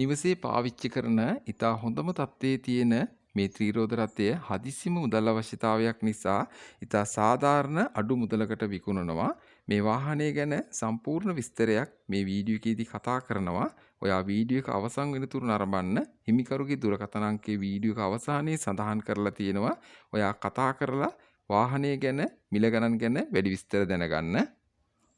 නිවසේ පාවිච්චි කරන ඉතා හොඳම තත්ත්වයේ තියෙන මේ ත්‍රිරෝද රථය හදිසිම මුදල් අවශ්‍යතාවයක් නිසා ඉතා සාධාරණ අඩු මුදලකට විකුණනවා. මේ වාහනය ගැන සම්පූර්ණ විස්තරයක් මේ වීඩියෝ එකේදී කතා කරනවා. ඔයා වීඩියෝ එක අවසන් වෙනතුරු නරඹන්න. හිමිකරුගේ දුරකථන අංකය වීඩියෝ එක අවසානයේ සඳහන් කරලා තියෙනවා. ඔයා කතා කරලා වාහනය ගැන මිල ගණන් ගැන වැඩි විස්තර දැනගන්න.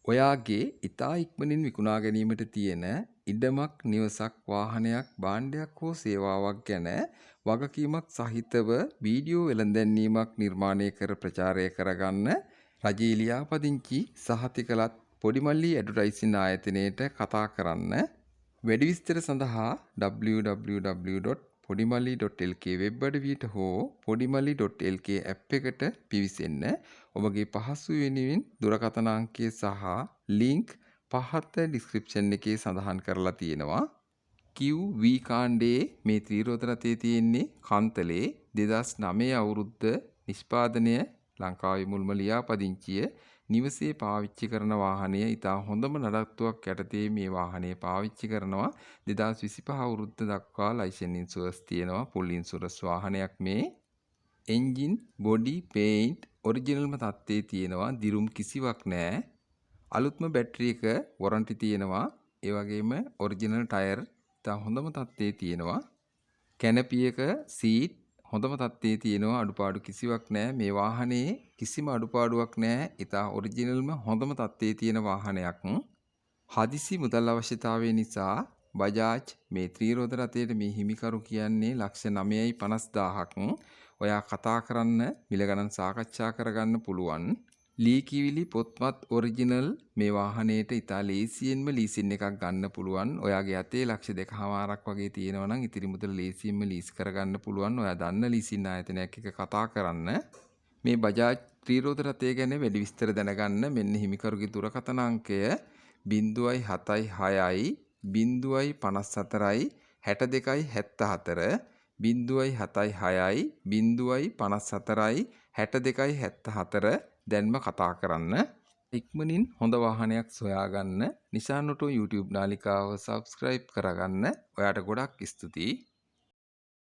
ඔයාගේ ඉතා ඉක්මනින් විකුණා ගැනීමට තියෙන ඉඩමක්, නිවසක්, වාහනයක්, භාණ්ඩයක් හෝ සේවාවක් ගැන වගකීමක් සහිතව වීඩියෝ වෙළඳැන්වීමක් නිර්මාණය කර ප්‍රචාරය කරගන්න රජයේ ලියාපදිංචි සහතිකලත් පොඩිමල්ලි ඇඩ්වර්ටයිසින් ආයතනයට කතා කරන්න. වැඩි විස්තර සඳහා www.podimalli.lk web අඩවියට හෝ podimalli.lk app එකට පිවිසෙන්න. ඔබගේ පහසු වෙනුවෙන් දුරකථන අංකය සහ ලින්ක් පහත ඩිස්ක්‍රිප්ෂන් එකේ සඳහන් කරලා තියෙනවා. QV කාණ්ඩයේ මේ ත්‍රිරෝද රථය තියෙන්නේ කන්තලේ. 2009 අවුරුද්ද නිෂ්පාදනය, ලංකාවේ මුල්ම ලියාපදිංචිය. නිවසේ පාවිච්චි කරන වාහනය, ඉතා හොඳම නඩත්තුවක් යටතේ මේ වාහනය පාවිච්චි කරනවා. 2025 අවුරුද්ද දක්වා ලයිසන් ඉන්ෂුරන්ස් තියෙනවා. ෆුල් ඉන්ෂුරන්ස් වාහනයක් මේ. එන්ජින්, බොඩි, පේන්ට් ඔරිජිනල්ම තත්ත්වයේ තියෙනවා. දිරුම් කිසිවක් නෑ. අලුත්ම බැටරි එක වොරන්ටි තියෙනවා. ඒ වගේම ඔරිජිනල් ටයර් ඉතා හොඳම තත්ත්වයේ තියෙනවා. කැනපි එක, සීට් හොඳම තත්ත්වයේ තියෙනවා. අඩුපාඩු කිසිවක් නෑ. මේ වාහනේ කිසිම අඩුපාඩුවක් නෑ. ඉතා ඔරිජිනල්ම හොඳම තත්ත්වයේ තියෙන වාහනයක්. හදිසි මුදල් අවශ්‍යතාවය නිසා බජාජ් මේ ත්‍රිරෝද රථයට මේ හිමිකරු කියන්නේ 9,50,000ක්. ඔයා කතා කරන්න, මිල ගණන් සාකච්ඡා කරගන්න පුළුවන්. ලීකිවිලි පොත්පත් ඔරිජිනල්. මේ වාහනේට ඉතා ලේසියෙන්ම ලීසින් එකක් ගන්න පුළුවන්. ඔයාගේ අතේ ලක්ෂ 2.5ක් වගේ තියෙනවා නම් ඉතිරි මුදල ලේසියෙන්ම ලීස් කරගන්න පුළුවන්. ඔයා දන්න ලීසින් ආයතනයක් එක්ක කතා කරන්න. මේ බජාජ් ත්‍රිරෝද රථය ගැන වැඩි විස්තර දැනගන්න මෙන්න හිමිකරුගේ දුරකථන අංකය 076 054 62 74, 076 054 62 74. දැන්ම කතා කරන්න. ඉක්මනින් හොඳ වාහනයක් සොයාගන්න නිසාන් ඔටෝ YouTube නාලිකාව සබ්ස්ක්‍රයිබ් කරගන්න. ඔයාට ගොඩක් ස්තුතියි.